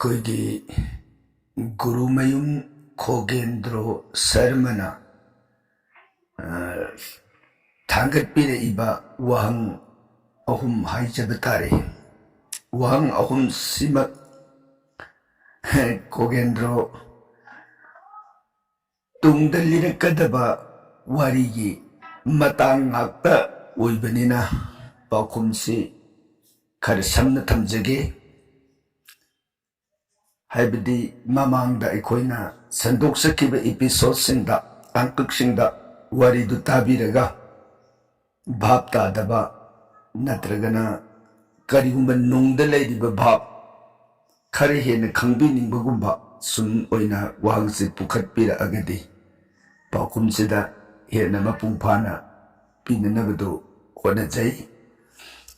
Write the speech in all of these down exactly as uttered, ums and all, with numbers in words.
ꯑꯩꯈꯣꯏꯒꯤ ꯒꯨꯔꯨꯃꯌꯨꯝ ꯈꯣꯒꯦꯟꯗ꯭ꯔꯣ ꯁꯔꯃꯅ, ꯑ, ꯊꯥꯡꯒꯠꯄꯤꯔꯛꯏꯕ ꯋꯥꯍꯪ ꯑꯍꯨꯝ ꯍꯥꯏꯖꯕ ꯇꯥꯔꯦ꯫ ꯋꯥꯍꯪ ꯑꯍꯨꯝꯁꯤꯃꯛ ꯈꯣꯒꯦꯟꯗ꯭ꯔꯣ ꯇꯨꯡꯗ ꯂꯤꯔꯛꯀꯗꯕ ꯋꯥꯔꯤꯒꯤ ꯃꯇꯥꯡ ꯉꯥꯛꯇ ꯑꯣꯏꯕꯅꯤꯅ ꯄꯥꯎꯈꯨꯝꯁꯤ ꯈꯔ ꯁꯝꯅ ꯊꯝꯖꯒꯦ꯫ ꯍꯥꯏꯕꯗꯤ ꯃꯃꯥꯡꯗ ꯑꯩꯈꯣꯏꯅ ꯁꯟꯗꯣꯛꯆꯈꯤꯕ episodeꯁꯤꯡꯗ, ꯇꯥꯡꯀꯛꯁꯤꯡꯗ ꯋꯥꯔꯤꯗꯨ ꯇꯥꯕꯤꯔꯒ ꯚꯥꯞ ꯇꯥꯗꯕ ꯅꯠꯇ꯭ꯔꯒꯅ ꯀꯔꯤꯒꯨꯝꯕ ꯅꯨꯡꯗ ꯂꯩꯔꯤꯕ ꯚꯥꯞ ꯈꯔ ꯍꯦꯟꯅ ꯈꯪꯕꯤꯅꯤꯡꯕꯒꯨꯝꯕ ꯁꯨꯝ ꯑꯣꯏꯅ ꯋꯥꯍꯪꯁꯤ ꯄꯨꯈꯠꯄꯤꯔꯛꯑꯒꯗꯤ ꯄꯥꯎꯈꯨꯝꯁꯤꯗ ꯍꯦꯟꯅ ꯃꯄꯨꯡ ꯐꯥꯅ ꯄꯤꯅꯅꯕꯗꯨ ꯍꯣꯠꯅꯖꯩ꯫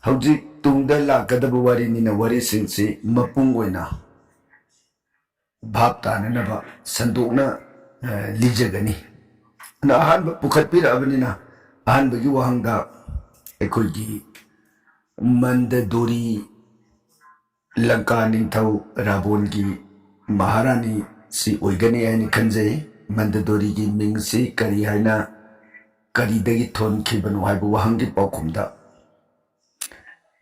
ꯍꯧꯖꯤꯛ ꯇꯨꯡꯗ ꯂꯥꯛꯀꯗꯕ ꯋꯥꯔꯤꯅꯤꯅ ꯋꯥꯔꯤꯁꯤꯡꯁꯤ ꯃꯄꯨꯡ ꯑꯣꯏꯅ ꯚꯥꯞ ꯇꯥꯅꯅꯕ ꯁꯟꯗꯣꯛꯅ, ꯑ, ꯂꯤꯖꯒꯅꯤ꯫ ꯑꯗꯨꯅ ꯑꯍꯥꯟꯕ ꯄꯨꯈꯠꯄꯤꯔꯛꯑꯕꯅꯤꯅ ꯑꯍꯥꯟꯕꯒꯤ ꯋꯥꯍꯪꯗ ꯑꯩꯈꯣꯏꯒꯤ ꯃꯟꯗꯗꯣꯔꯤ ꯂꯪꯀꯥ ꯅꯤꯡꯊꯧ ꯔꯥꯕꯣꯟꯒꯤ ꯃꯍꯥꯔꯥꯅꯤ ꯁꯤ ꯑꯣꯏꯒꯅꯤ ꯍꯥꯏꯅ ꯈꯟꯖꯩ꯫ ꯃꯟꯗꯗꯣꯔꯤꯒꯤ ꯃꯤꯡꯁꯤ ꯀꯔꯤ ꯍꯥꯏꯅ, ꯀꯔꯤꯗꯒꯤ ꯊꯣꯟꯈꯤꯕꯅꯣ ꯍꯥꯏꯕ ꯋꯥꯍꯪꯒꯤ ꯄꯥꯎꯈꯨꯝꯗ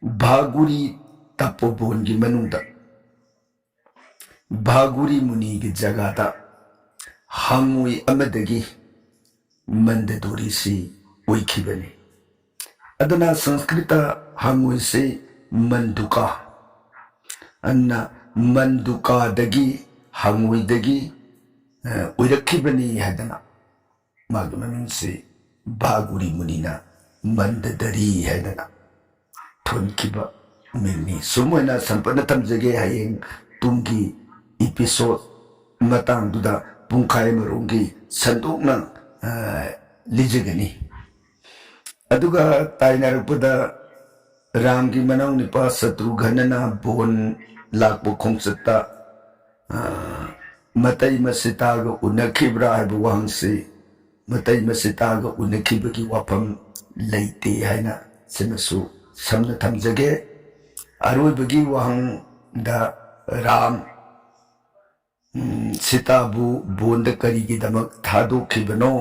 ꯚꯥꯒꯨꯔꯤ ꯇꯄꯣꯕꯣꯟꯒꯤ ꯃꯅꯨꯡꯗ ꯚꯥꯒꯨꯔꯤ ꯃꯨꯅꯤꯒꯤ ꯖꯒꯥꯗ ꯍꯪꯉꯣꯏ ꯑꯃꯗꯒꯤ ꯃꯟꯗꯗꯣꯔꯤꯁꯤ ꯑꯣꯏꯈꯤꯕꯅꯤ꯫ ꯑꯗꯨꯅ ꯁꯪꯁꯀ꯭ꯔꯤꯇ ꯍꯪꯉꯣꯏꯁꯤ ꯃꯟꯗꯨꯀꯥ, ꯑꯗꯨꯅ ꯃꯟꯗꯨꯀꯥꯗꯒꯤ, ꯍꯪꯉꯣꯏꯗꯒꯤ, ꯑ, ꯑꯣꯏꯔꯛꯈꯤꯕꯅꯤ ꯍꯥꯏꯗꯅ ꯃꯥꯒꯤ ꯃꯃꯤꯡꯁꯤ ꯚꯥꯒꯨꯔꯤ ꯃꯨꯅꯤꯅ ꯃꯟꯗꯗꯔꯤ ꯍꯥꯏꯗꯅ ꯊꯣꯟꯈꯤꯕ ꯃꯤꯡꯅꯤ꯫ ꯁꯨꯝ ꯑꯣꯏꯅ ꯁꯝꯄꯠꯅ ꯊꯝꯖꯒꯦ꯫ ꯍꯌꯦꯡ ꯇꯨꯡꯒꯤ episode ꯃꯇꯥꯡꯗꯨꯗ ꯄꯨꯡꯈꯥꯏ ꯑꯃꯔꯣꯝꯒꯤ ꯁꯟꯗꯣꯛꯅ, ꯑ, ꯂꯤꯖꯒꯅꯤ꯫ ꯑꯗꯨꯒ ꯇꯥꯏꯅꯔꯛꯄꯗ ꯔꯥꯝꯒꯤ ꯃꯅꯥꯎ ꯅꯨꯄꯥ ꯁꯇ꯭ꯔꯨꯘꯅꯅ ꯕꯣꯟ ꯂꯥꯛꯄ ꯈꯣꯡꯆꯠꯇ, ꯑ, ꯃꯇꯩ ꯃꯁꯤꯇꯥꯒ ꯎꯅꯈꯤꯕ꯭ꯔꯥ ꯍꯥꯏꯕ ꯋꯥꯍꯪꯁꯤ, ꯃꯇꯩ ꯃꯁꯤꯇꯥꯒ ꯎꯅꯈꯤꯕꯒꯤ ꯋꯥꯐꯝ ꯂꯩꯇꯦ ꯍꯥꯏꯅ ꯁꯤꯃꯁꯨ ꯁꯝꯅ ꯊꯝꯖꯒꯦ꯫ ꯑꯔꯣꯏꯕꯒꯤ ꯋꯥꯍꯪꯗ ꯔꯥꯝ ꯎꯝ, ꯁꯤꯇꯥꯕꯨ ꯕꯣꯟꯗ ꯀꯔꯤꯒꯤꯗꯃꯛ ꯊꯥꯗꯣꯛꯈꯤꯕꯅꯣ?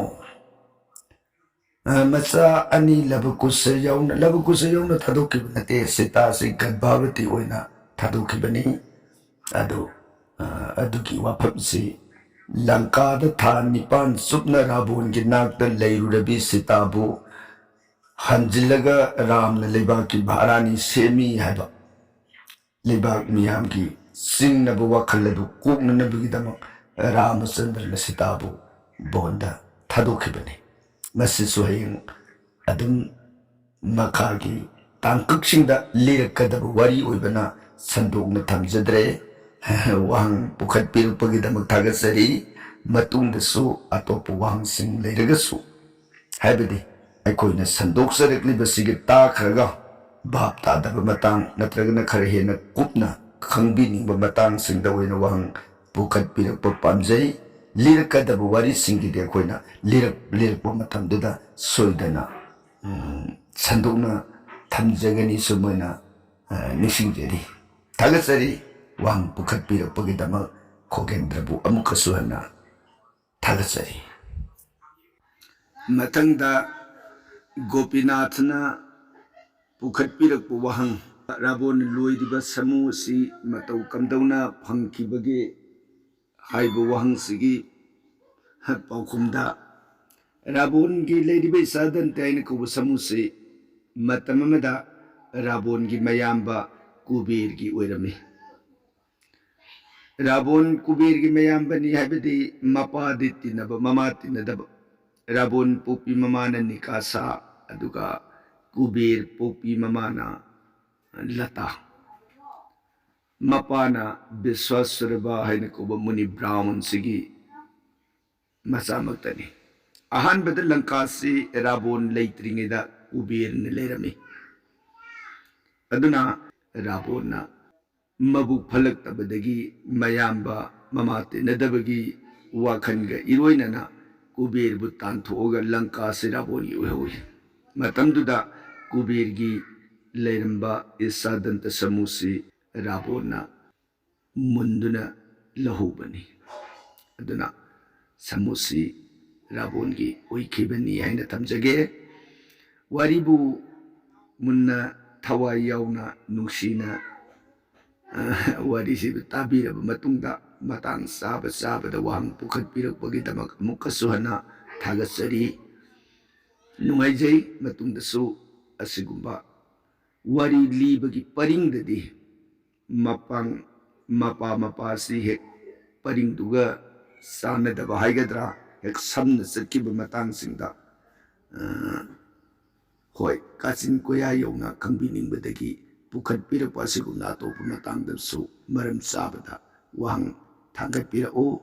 ꯑ, ꯃꯆꯥ ꯑꯅꯤ ꯂꯕꯀꯨꯁ ꯌꯥꯎꯅ, ꯂꯕꯀꯨꯁ ꯌꯥꯎꯅ ꯊꯥꯗꯣꯛꯈꯤꯕ ꯅꯠꯇꯦ, ꯁꯤꯇꯥꯁꯤ ꯒꯔꯚꯥꯕꯇꯤ ꯑꯣꯏꯅ ꯊꯥꯗꯣꯛꯈꯤꯕꯅꯤ꯫ ꯑꯗꯨ, ꯑ, ꯑꯗꯨꯒꯤ ꯋꯥꯐꯝꯁꯤ ꯂꯪꯀꯥꯗ ꯊꯥ ꯅꯤꯄꯥꯟ ꯆꯨꯞꯅ ꯔꯥꯕꯣꯟꯒꯤ ꯅꯥꯛꯇ ꯂꯩꯔꯨꯔꯕꯤ ꯁꯤꯇꯥꯕꯨ ꯍꯟꯖꯤꯜꯂꯒ ꯔꯥꯝꯅ ꯂꯩꯕꯥꯛꯀꯤ ꯃꯍꯥꯔꯥꯅꯤ ꯁꯦꯝꯃꯤ ꯍꯥꯏꯕ ꯂꯩꯕꯥꯛ ꯃꯤꯌꯥꯝꯒꯤ ꯆꯤꯡꯅꯕ ꯋꯥꯈꯜ ꯑꯗꯨ ꯀꯣꯛꯅꯅꯕꯒꯤꯗꯃꯛ ꯔꯥꯃꯆꯟꯗ꯭ꯔꯅ ꯁꯤꯇꯥꯕꯨ ꯕꯣꯟꯗ ꯊꯥꯗꯣꯛꯈꯤꯕꯅꯤ꯫ ꯃꯁꯤꯁꯨ ꯍꯌꯦꯡ ꯑꯗꯨꯝ ꯃꯈꯥꯒꯤ ꯇꯥꯡꯀꯛꯁꯤꯡꯗ ꯂꯤꯔꯛꯀꯗꯕ ꯋꯥꯔꯤ ꯑꯣꯏꯕꯅ ꯁꯟꯗꯣꯛꯅ ꯊꯝꯖꯗ꯭ꯔꯦ꯫ ꯋꯥꯍꯪ ꯄꯨꯈꯠꯄꯤꯔꯛꯄꯒꯤꯗꯃꯛ ꯊꯥꯒꯠꯆꯔꯤ꯫ ꯃꯇꯨꯡꯗꯁꯨ ꯑꯇꯣꯞꯄ ꯋꯥꯍꯪꯁꯤꯡ ꯂꯩꯔꯒꯁꯨ, ꯍꯥꯏꯕꯗꯤ ꯑꯩꯈꯣꯏꯅ ꯁꯟꯗꯣꯛꯆꯔꯛꯂꯤꯕꯁꯤꯒꯤ ꯇꯥꯈ꯭ꯔꯒ ꯚꯥꯞ ꯇꯥꯗꯕ ꯃꯇꯥꯡ ꯅꯠꯇ꯭ꯔꯒꯅ ꯈꯔ ꯍꯦꯟꯅ ꯀꯨꯞꯅ ꯈꯪꯕꯤꯅꯤꯡꯕ ꯃꯇꯥꯡꯁꯤꯡꯗ ꯑꯣꯏꯅ ꯋꯥꯍꯪ ꯄꯨꯈꯠꯄꯤꯔꯛꯄ ꯄꯥꯝꯖꯩ꯫ ꯂꯤꯔꯛꯀꯗꯕ ꯋꯥꯔꯤꯁꯤꯡꯒꯤꯗꯤ ꯑꯩꯈꯣꯏꯅ ꯂꯤꯔꯛ-, ꯂꯤꯔꯛꯄ ꯃꯇꯝꯗꯨꯗ ꯁꯣꯏꯗꯅ, ꯎꯝ, ꯁꯟꯗꯣꯛꯅ ꯊꯝꯖꯒꯅꯤ꯫ ꯁꯨꯝ ꯑꯣꯏꯅ, ꯑ, ꯅꯤꯡꯁꯤꯡꯖꯔꯤ꯫ ꯊꯥꯒꯠꯆꯔꯤ꯫ ꯋꯥꯍꯪ ꯄꯨꯈꯠꯄꯤꯔꯛꯄꯒꯤꯗꯃꯛ ꯈꯣꯒꯦꯟꯗ꯭ꯔꯕꯨ ꯑꯃꯨꯛꯀꯁꯨ ꯍꯟꯅ ꯊꯥꯒꯠꯆꯔꯤ꯫ ꯃꯊꯪꯗ ꯒꯣꯄꯤꯅꯥꯊꯅ ꯄꯨꯈꯠꯄꯤꯔꯛꯄ ꯋꯥꯍꯪ, ꯔꯥꯕꯣꯟ ꯂꯣꯏꯔꯤꯕ ꯁꯥꯃꯨ ꯑꯁꯤ ꯃꯇꯧ ꯀꯝꯗꯧꯅ ꯐꯪꯈꯤꯕꯒꯦ ꯍꯥꯏꯕ ꯋꯥꯍꯪꯁꯤꯒꯤ ꯄꯥꯎꯈꯨꯝꯗ, ꯔꯥꯕꯣꯟꯒꯤ ꯂꯩꯔꯤꯕ ꯏꯆꯥꯗꯟꯇ ꯍꯥꯏꯅ ꯀꯧꯕ ꯁꯥꯃꯨꯁꯤ ꯃꯇꯝ ꯑꯃꯗ ꯔꯥꯕꯣꯟꯒꯤ ꯃꯌꯥꯝꯕ ꯀꯨꯕꯦꯔꯒꯤ ꯑꯣꯏꯔꯝꯃꯤ꯫ ꯔꯥꯕꯣꯟ ꯀꯨꯕꯦꯔꯒꯤ ꯃꯌꯥꯝꯕꯅꯤ ꯍꯥꯏꯕꯗꯤ ꯃꯄꯥꯗꯤ ꯇꯤꯟꯅꯕ, ꯃꯃꯥ ꯇꯤꯟꯅꯗꯕ꯫ ꯔꯥꯕꯣꯟ ꯄꯣꯛꯄꯤ ꯃꯃꯥꯅ ꯅꯤꯀꯥꯁꯥ, ꯑꯗꯨꯒ ꯀꯨꯕꯦꯔ ꯄꯣꯛꯄꯤ ꯃꯃꯥꯅ ꯂꯇꯥ꯫ ꯃꯄꯥꯅ ꯕꯤꯁ꯭ꯋꯥꯁꯨꯔꯕ ꯍꯥꯏꯅ ꯀꯧꯕ ꯃꯨꯅꯤ ꯕ꯭ꯔꯥꯍꯃꯟꯁꯤꯒꯤ ꯃꯆꯥꯃꯛꯇꯅꯤ꯫ ꯑꯍꯥꯟꯕꯗ ꯂꯪꯀꯥꯁꯤ ꯔꯥꯕꯣꯟ ꯂꯩꯇ꯭ꯔꯤꯉꯩꯗ ꯀꯨꯕꯦꯔꯅ ꯂꯩꯔꯝꯃꯤ꯫ ꯑꯗꯨꯅ ꯔꯥꯕꯣꯟꯅ ꯃꯕꯨꯛ ꯐꯠꯂꯛꯇꯕꯗꯒꯤ ꯃꯌꯥꯝꯕ ꯃꯃꯥ ꯇꯤꯟꯅꯗꯕꯒꯤ ꯋꯥꯈꯜꯒ ꯏꯔꯣꯏꯅꯅ ꯀꯨꯕꯦꯔꯕꯨ ꯇꯥꯟꯊꯣꯛꯑꯒ ꯂꯪꯀꯥꯁꯤ ꯔꯥꯕꯣꯟꯒꯤ ꯑꯣꯏꯍꯧꯏ꯫ ꯃꯇꯝꯗꯨꯗ ꯀꯨꯕꯦꯔꯒꯤ ꯂꯩꯔꯝꯕ ꯏꯆꯥ ꯗꯟꯇ ꯁꯃꯨꯁꯤ ꯔꯥꯕꯣꯟꯅ ꯃꯨꯟꯗꯨꯅ ꯂꯧꯍꯧꯕꯅꯤ꯫ ꯑꯗꯨꯅ ꯁꯥꯃꯨꯁꯤ ꯔꯥꯕꯣꯟꯒꯤ ꯑꯣꯏꯈꯤꯕꯅꯤ ꯍꯥꯏꯅ ꯊꯝꯖꯒꯦ꯫ ꯋꯥꯔꯤꯕꯨ ꯃꯨꯟꯅ ꯊꯋꯥꯏ ꯌꯥꯎꯅ ꯅꯨꯡꯁꯤꯅ, ꯑ, ꯋꯥꯔꯤꯁꯤꯕꯨ ꯇꯥꯕꯤꯔꯕ ꯃꯇꯨꯡꯗ, ꯃꯇꯥꯡ ꯆꯥꯕ ꯆꯥꯕꯗ ꯋꯥꯍꯪ ꯄꯨꯈꯠꯄꯤꯔꯛꯄꯒꯤꯗꯃꯛ ꯑꯃꯨꯛꯀꯁꯨ ꯍꯟꯅ ꯊꯥꯒꯠꯆꯔꯤ꯫ ꯅꯨꯡꯉꯥꯏꯖꯩ꯫ ꯃꯇꯨꯡꯗꯁꯨ ꯑꯁꯤꯒꯨꯝꯕ ꯋꯥꯔꯤ ꯂꯤꯕꯒꯤ ꯄꯔꯤꯡꯗꯗꯤ ꯃꯄꯥꯡ, ꯃꯄꯥ ꯃꯄꯥꯁꯤ ꯍꯦꯛ ꯄꯔꯤꯡꯗꯨꯒ ꯆꯥꯟꯅꯗꯕ ꯍꯥꯏꯒꯗ꯭ꯔꯥ, ꯍꯦꯛ ꯁꯝꯅ ꯆꯠꯈꯤꯕ ꯃꯇꯥꯡꯁꯤꯡꯗ, ꯑ, ꯍꯣꯏ, ꯀꯥꯆꯤꯟ ꯀꯣꯌꯥ ꯌꯧꯅ ꯈꯪꯕꯤꯅꯤꯡꯕꯗꯒꯤ ꯄꯨꯈꯠꯄꯤꯔꯛꯄ ꯑꯁꯤꯒꯨꯝꯅ ꯑꯇꯣꯞꯄ ꯃꯇꯥꯡꯗꯁꯨ ꯃꯔꯝ ꯆꯥꯕꯗ ꯋꯥꯍꯪ ꯊꯥꯡꯒꯠꯄꯤꯔꯛꯎ꯫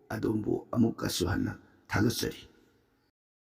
ꯑꯗꯣꯝꯕꯨ ꯑꯃꯨꯛꯀꯁꯨ ꯍꯟꯅ ꯊꯥꯒꯠꯆꯔꯤ꯫